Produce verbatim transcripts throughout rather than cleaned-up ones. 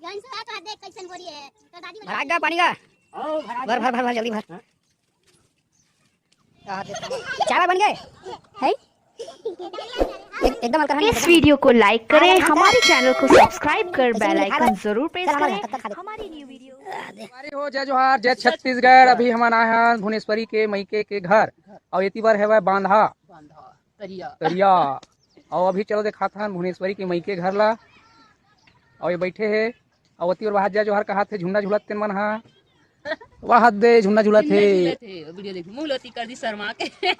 गंज का तो देख कैसन बोरी है। तो दादी भर गा पानी का। भर, भर, भर, भर, जल्दी भर। चाय बन गए? है? एक-, एकदम हल्का हल्का। इस वीडियो को लाइक करें, हमारे चैनल को सब्सक्राइब कर बेल आइकन जरूर प्रेस करें। हमारी न्यू वीडियो। हमारी हो, जय जोहार, जय छत्तीसगढ़। अभी हमन आए हन भुवनेश्वरी के मइके के घर, अउ एती बर हवय बांधा। बांधा, तरिया। तरिया। अउ अभी चलो देखात हन भुवनेश्वरी के मइके घर ला। अउ ये बैठे हे, अउ ओती बर बाहर जय जोहार कहात हे, झुन्ना झुलत तेन मन हा। वाह दे, झुन्ना झुलत हे। झुन्ना झुलत हे, वीडियो देखो, मुंह लोती कर दी शर्मा के।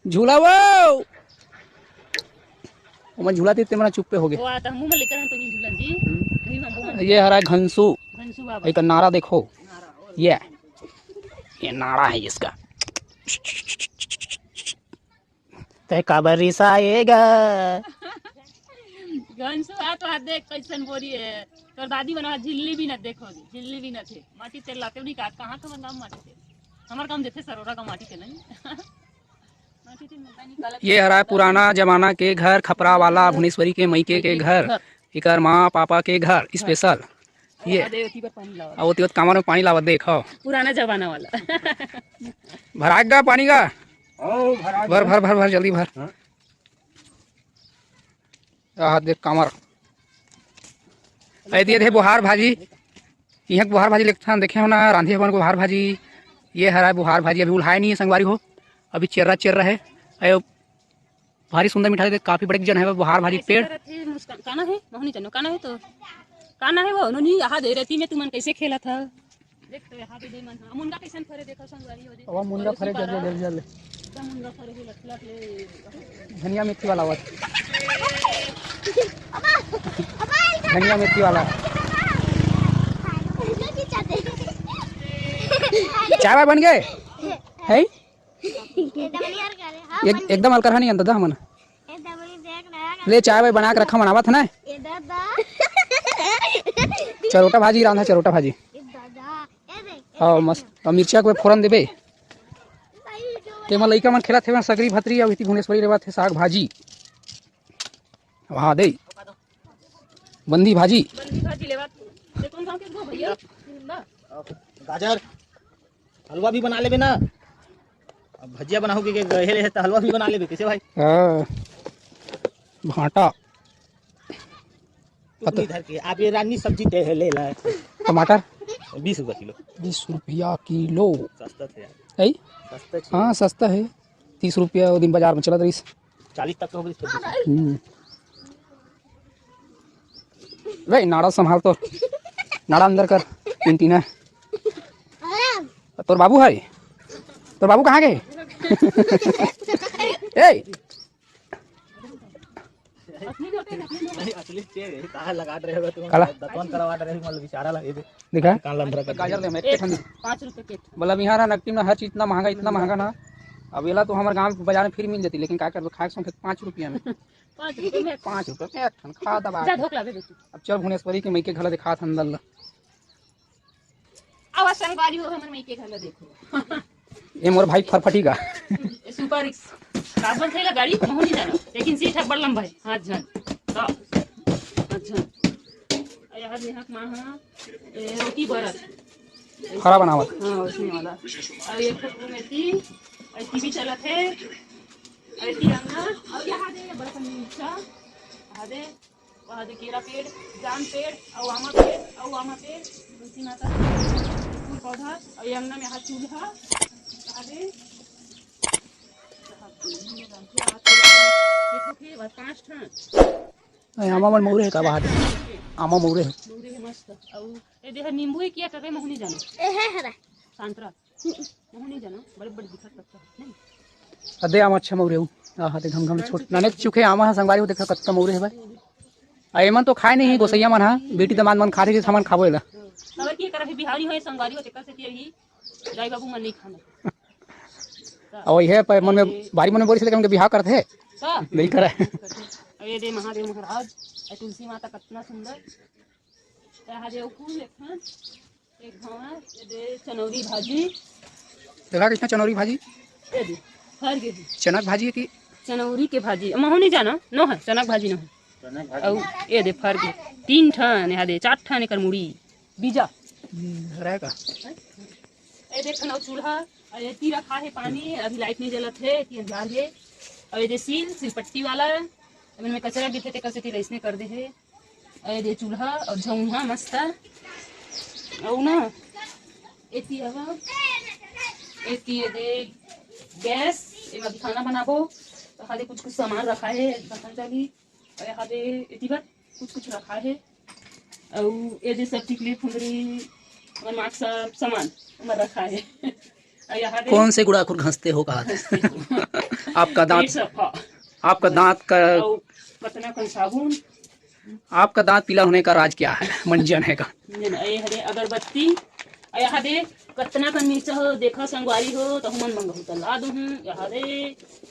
झूला वो। ओमन झूला ती, ते मन चुप्पे हो गे। वो आता मुंह में लेकर हम तो नहीं झूलन जी। हम्म। नहीं, हम वो मन ये हरा घनसू। घनसू बाबा। एक नारा देखो। नारा, और ये। ये नारा है इसका। ते काबर रिसाएगा? घनसू आ तो हाथ देख कैसन बोरी है। तोर दादी बना झिल्ली भी न देखो, झिल्ली भी न थे। माटी तेल लाते नहीं का, कहाँ का बंदा माटी तेल? हमार काम देते सरोरा का माटी तेल नहीं। माटी तेल में पानी काला ये हरा है पुराना जमाना के घर, खपरा वाला, भुवनेश्वरी के मइके के घर, एकर माँ पापा के घर स्पेशल। ये। अरे, ओती बर पानी लावा। आ, ओती बर कामर में पानी लावा, देख, हाँ। पुराना जमाना वाला। भराएगा पानी का? ओ, भरा भर, भर, भर, भर, जल्दी भर। हाँ। आहा, देख कामर। ऐ दिए थे बुहार भाजी। इहाँ के बुहार भाजी लेगथन, देखे हो ना, रांधे हवन बुहार भाजी। ये हरा बुहार भाजी, अभी उल्हाए नहीं है संगवारी हो, अभी चेर्रा चेर्रा है। अयो, भारी सुंदर मिठाई देख, काफी बड़े जन है बुहार भाजी ऐसे पेड़। करत हे, मुस्कान, काना है? महू नहीं जानो, काना है तो? काना है वो? उन्होंने यहाँ दे रहती में तुमन कैसे खेला था? देख तो यहाँ पे दे मन, हाँ, मुनगा कैसन फरे देखो संगवारी हो दे। अब मुनगा फरे जल्दी, जल्दी, जल्दी। एकदम मुनगा फरे है, लट, लट ले। धनिया मेथी वाला आवत। धनिया मेथी वाला। चाय वाय बन गए? है? एकदम नियर करे, हाँ, एक, बन गए। एकदम अलकर हा नहीं अंदर हमन। ए दबई देख ना। ले, चाय वाय बना के रखा, मनावत है ना? ए दादा। चरोटा भाजी रांधा, चरोटा भाजी। ए दादा, ए देख, ए हाँ, देख। मस्त। और मिर्चा के फोरन देबे। भाई, जो तेमा लइका मन खेलत हेवं, सगरी भतरी, अउ इति भुनेश्वरी लेवत हे साग भाजी। वहाँ दे। बंदी भाजी। बंदी भाजी लेवत। ये कौन गाँव के हो भैया? गाजर। हलवा भी बना लेबे ना। अब भजिया बनाओगे के गए ले, तो हलवा भी बना लेबे, कैसे भाई? हाँ। भाटा। तू पता नहीं धर के, आप ये रानी सब्जी दे है, ले ला। टमाटर? बीस रुपया किलो। बीस रुपया किलो। सस्ता थे यार। है? सस्ता थे। हाँ, सस्ता है। तीस रुपया वो दिन बाजार में चलत रहिस। चालीस तक तो हो गई सब्जी। हम्म। रे, नाड़ा संभाल तो। नाड़ा अंदर कर। तीन तीन है। तोर बाबू है? तोर बाबू कहाँ गए? ए! नहीं, असली चेहरे, कहाँ लगा रहे हो तुम? काला। दतवन करवा रहे हो, मतलब, इशारा लगे थे। दिखा। कान लंधरा कर गाजर ले, मैं एक एक ठंडी। पाँच रुपए के। मतलब, यहाँ ना, नकटी में हर चीज इतना महंगा, इतना महंगा ना। अब एला तो हमारे गांव बाजार में फिर मिल जाती, लेकिन का करबे, खाए के सौंफे पाँच रुपया में। पाँच रुपए में। पाँच रुपए में एक ठन खा दबा जा के। धोक लावे बेटी। अब चल भुनेश्वरी के मइके घला दिखात हन अंदर ला। आवा संगवारी हो, हमर मइके घला देखो। ये मोर भाई फरफटी का। ये सुपर एक्स। का बोलथे ला गाड़ी? महू नहीं जानो। लेकिन सीट है बड़ लंबा है। हाथ झन। तो, हाथ झन। अरे यार, यहाँ के माँ, हाँ, ए, रोटी बरत। फरा बनावत। हाँ, उसने वाला। और ये तो मेथी, और टीवी चलत है। और ये अंगना, और यहाँ दे, ये बड़ा सा नीचा। यहाँ दे, वहाँ दे केरा पेड़, जाम पेड़, और आमा पेड़, और आमा पेड़, तुलसी माता, फूल पौधा, और ये अंगना में यहाँ चूल्हा। यहाँ दे, ये तो के, बस पाँच ठन। ए, आमा मन मौरे हे का बाहर? आमा मौरे हे। मौरे हे मस्त। अउ ए देह नींबू हे किया करे महू नहीं जानो। ए, हे हरा। संतरा। महू नहीं जानो, बड़े बड़े दिखत पत्ता, नहीं? अदे आमा अच्छा मौरे हूँ। आहा, ते घम घम छोट। नाने चुखे आमा हा संगवारी हो, देखा कत्ता मौरे हे भाई। आ, एमन तो खाए नहीं, गोसैया मन हा, बेटी दमाद मन खाथे, हमन खाबो एला। खबर की करे बिहारी होए संगवारी हो, तेकर से कि यही दाई बाबू मन नहीं खाना। अउ ये पर मन में, बारी मन में बोरिस लेकिन उनके बिहाव करत हे। का? नहीं करे। अउ ये दे महादेव महाराज, ए तुलसी माता कतना सुंदर। ए महादेव फूल एक ठन, एक भंवर, ये दे चनौरी भाजी। देखा कितना चनौरी भाजी? ये दे, हर के दे। चनक भाजी है कि? चनौरी के भाजी, महू नहीं जानो, नो है, चनक भाजी नो है। अउ ए दे फर के तीन ठन, एहा दे चार ठन एकर मुड़ी बीजा। हम्म, हरा का? ए देख न चूल्हा, अउ एती रखा हे पानी, अभी लाइट नहीं जलत हे, एती अंधियार हे। अउ ए दे सील, सील पट्टी वाला, एमन में कचरा गिरथे तेकर सेती अइसने कर दे हे। अउ ए दे चूल्हा अउ झउहा मस्त। अउ ना एती हवा, एती ए दे गैस, एमा भी खाना बनाबो। तो खाली कुछ कुछ सामान रखा हे, पता चली। अउ एहा दे एती बर कुछ कुछ रखा हे। अउ ए दे सब टिकली फुंदरी, हमर माँ के सब सामान हमर रखा हे। अउ एहा दे कौन से गुड़ाखुर घसते हो कहा था? घसते हो। आपका दांत, ये सब, हाँ। आपका दांत का अउ कतना कन साबुन। आपका दांत पीला होने का राज क्या है? मंजन है का? मंजन, ए हरे अगरबत्ती। अउ एहा दे कतना कन मिर्चा हो, देखा संगवारी हो, त हमन मंगहू त ला दूहूं। एहा दे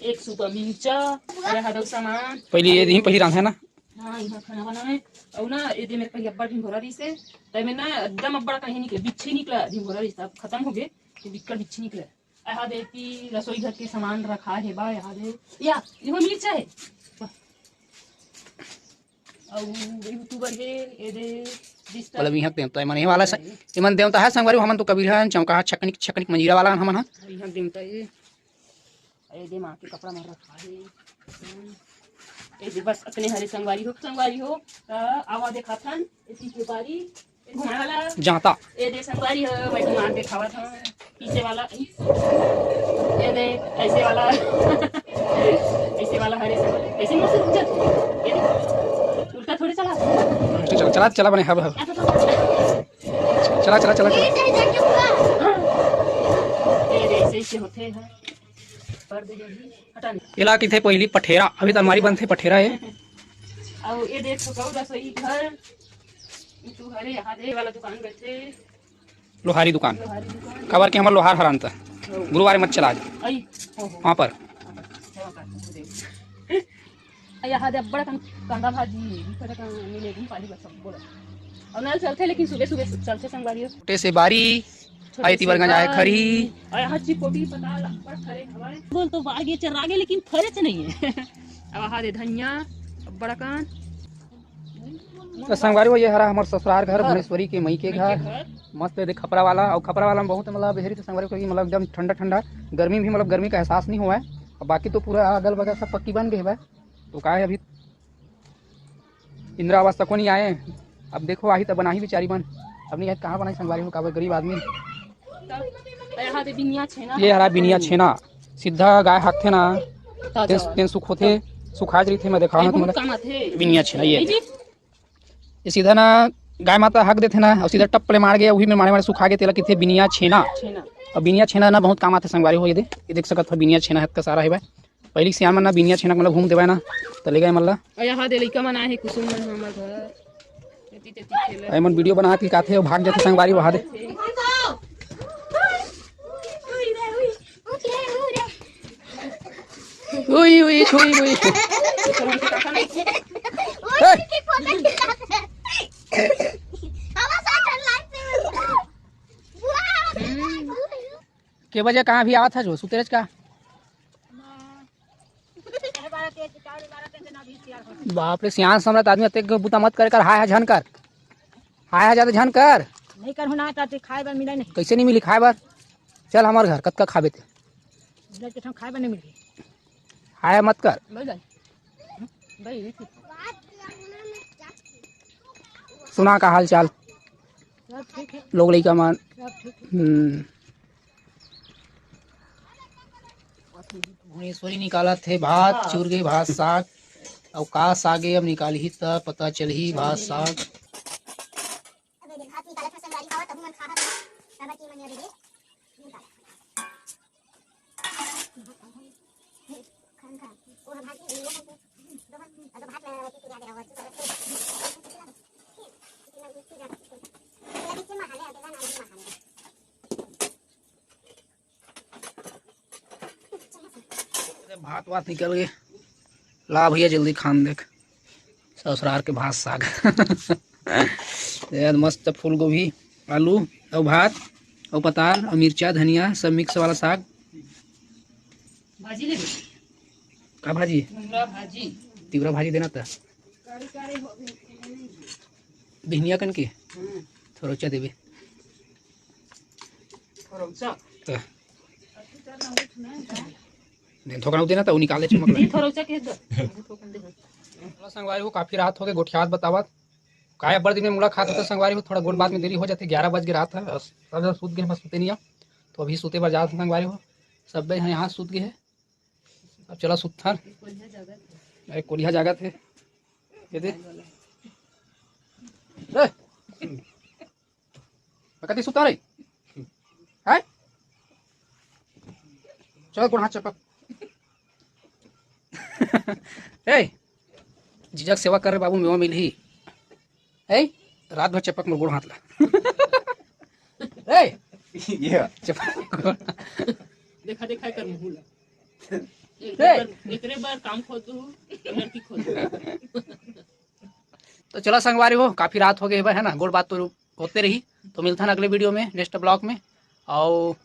एक सूपा मिर्चा, अउ एहा दे सामान। पहले ये दही, पहले रांधे ना। हाँ, इहाँ खाना बनावे। अउ ना, ए दे मेर पहले अब्बड़ ढिंढोरा रहिसे, त एमे ना एकदम अब्बड़ कहीं निकले, बिच्छी निकला ढिंढोरा रहिसे, अब खतम हो गे, तो बिक्कट बिच्छी निकले। एहा दे एती रसोई घर के सामान रखा हे बा, एहा दे, या, इहो मिर्चा हे। अउ YouTuber हे, ए दे, बिस्तर। मतलब इहाँ देवता, एमन ये वाला स-, एमन देवता हे संगवारी, हमन तो कबीरहन, चौका, छकनिक, छकनिक मंजीरा वाला हमन ह। इहाँ देवता हे। ए दे माँ के कपड़ा मन रखा हे। ए दे बस अतने हरे संगवारी हो, संगवारी हो। त आवा देखाथन, एती के बारी, ए घुमाए वाला। जाता। ए दे संगवारी हो, मैं घुमा देखावत हूँ। पीछे वाला, ए दे, ऐसे वाला। ऐसे वाला हरे संगवारी। ऐसे मुंह से रुक जाते। ए दे, उल्टा थोड़ी चला। चला, चला, चला बने, हब, हब। चला, चला, चला, चला। ए दे, ऐसे, ऐसे होते हैं। कर दे जल्दी, हटा नहीं। एला कहिथे पहिली पठेरा, अभी तो अलमारी बनथे पठेरा हे। अउ ए देख तो कहू रसोई घर, ई तो हरे, एहा दे वाला दुकान बैठे। लोहारी दुकान। लोहारी दुकान। काबर के हमर लोहार हरान त गुरुवार मत चला आज। आई, हो, हो। वहाँ पर। हाँ, पर, हो, देख। अउ एहा दे अब्बड़ अकन कांदा भाजी, ई तरह का मिले दिन पानी बरसा बोला। अउ नल चलथे, लेकिन सुबह सुबह चलथे संगवारी हो। छोटे से बारी, छोटे आई से तिबर गंजा है बारी। खरी। अउ एहा चिपोटी पताल अब्बड़ फरे हवय। बोल तो बागे चरागे, लेकिन फरेच नहीं है। अउ एहा दे धनिया अब्बड़ अकन। तो संगवारी हो, ये हरा हमर ससुरार घर, हाँ। भुवनेश्वरी के मई के मई के घर। घर। मस्त दे खपरा वाला, अउ खपरा वाला में बहुत मतलब हेरी तो संगवारी हो, मतलब एकदम ठंडा ठंडा, गर्मी भी मतलब गर्मी का एहसास नहीं हुआ है। अब बाकी तो पूरा अगल बगल सब पक्की बन गए हवय। तो का है अभी इंदिरा आवास तको नहीं आए। अब देखो आही त बनाही बेचारी मन, अब नहीं आए त कहाँ बनाही संगवारी हो, काबर गरीब आदमी। तब एहा दे बिनिया छेना। ये हरा बिनिया छेना, सीधा गाय हाकथे ना, ताजा तेन, वाला। तेन सुखोथे, सुखा जरिथे, मैं देखावत हूँ बहुत तुमला। काम आथे। बिनिया छेना ये। ए जी। ये सीधा ना गाय माता हक देथे ना, अउ सीधा टप ले मार गया, वही में मारे मारे सुखा गया, तेला किथे बिनिया छेना। छेना। अउ बिनिया छेना ना बहुत काम आथे संगवारी हो, ये दे, ये देख सकत हो बिनिया छेना हत का सारा है भाई। पहिली सियान मन ना बिनिया छेना मतलब घूम देवय ना, त ले गए मन ला। अउ एहा दे लइका मन आए हे, कुसुम मन हमर घर। एती तेती खेलत। अउ एमन वीडियो बना के काथे, अउ भाग जाथे संगवारी वहा दे। उई, उई, छुई, उई। ए! के बजे कहाँ भी आवत है जो सुतेरज का? बाप रे, सियान समरत आदमी, अतेक बुता मत करे कर, हाय हाय झन कर, हाय हाय ज्यादा झन कर। नहीं करहूँ ना, त खाए बर मिले नहीं। कैसे नहीं मिली खाए बर? चल हमार घर, कतका खाबे ते? उधर के ठाम खाए बर नहीं मिली। हाय मत कर। बैठ जा। बैठ। सुना का हाल चाल? सब ठीक है। लोग लइका मन। सब ठीक है। हम्म। भुवनेश्वरी निकालत हे भात, हाँ। चुरगे भात, साग। अउ का साग ए, अब निकालही त पता चलही भात, साग। भात वात निकल गए। ला भैया जल्दी खान देख, ससुरार के भात साग। यार मस्त फूलगोभी, आलू अउ भात अउ पताल अउ मिर्चा, धनिया सब मिक्स वाला साग। भाजी ले। का भाजी? तिवरा भाजी। तिवरा भाजी देना त। बिहनिया कन के थोरौचा देबे। दे, थोकन देना त उ निकाले चमक ले। थोरौचा के दे। थोड़ा संगवारी हो, काफी रात हो गए, गोठियात बतावत। काय अब्बड़ दिन में मुलाकात होता संगवारी हो, थोड़ा गोठ बात में देरी हो जाते, ग्यारह बज के रात है, और सब जन सूत गए, बस सुते नहीं है। तो अभी सुते बर जात संगवारी हो, सब यहाँ सूत गए है। अब चला सुत्थन। अरे कोलिहा जागत है, ये दे। ए, मैं कति सुता रही है। चल गोड़ हाथ चपक। ए, जीजा के सेवा कर रे बाबू, मेवा मिलही। ए, रात भर चपक मोर गोड़ हाथ ला। ए, ये चपक। देखा देखा कर मुंह ला। ए! एकरे बर, एकरे बर काम खोज दू, लड़की खोज दू। तो चला संगवारी हो, काफी रात हो गए है ना, गोड़ बात तो होते रही। तो मिलथन अगले वीडियो में, नेक्स्ट ब्लॉग में। और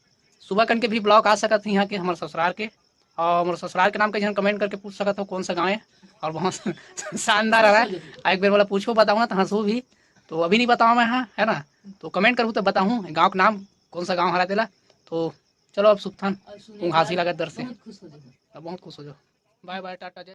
सुबह कन के भी ब्लॉग आ सकत है यहाँ के, हमारे ससुराल के। और हमारे ससुराल के नाम के जन कमेंट करके पूछ सकत हो कौन सा गाँव है, और बहुत शानदार रहा है। एक बार बोला पूछो, बताऊँ ना तो हंसू भी। तो अभी नहीं बताऊँ मैं, हाँ, है ना। तो कमेंट करूँ तो बताऊँ गाँव का नाम, कौन सा गाँव हरा तेला। तो चलो अब सुत्थन, और सुने ऊँघ आसी बाद लागत दर से। बहुत खुश हो जाओ। अब बहुत खुश हो जाओ। बाय बाय, टाटा।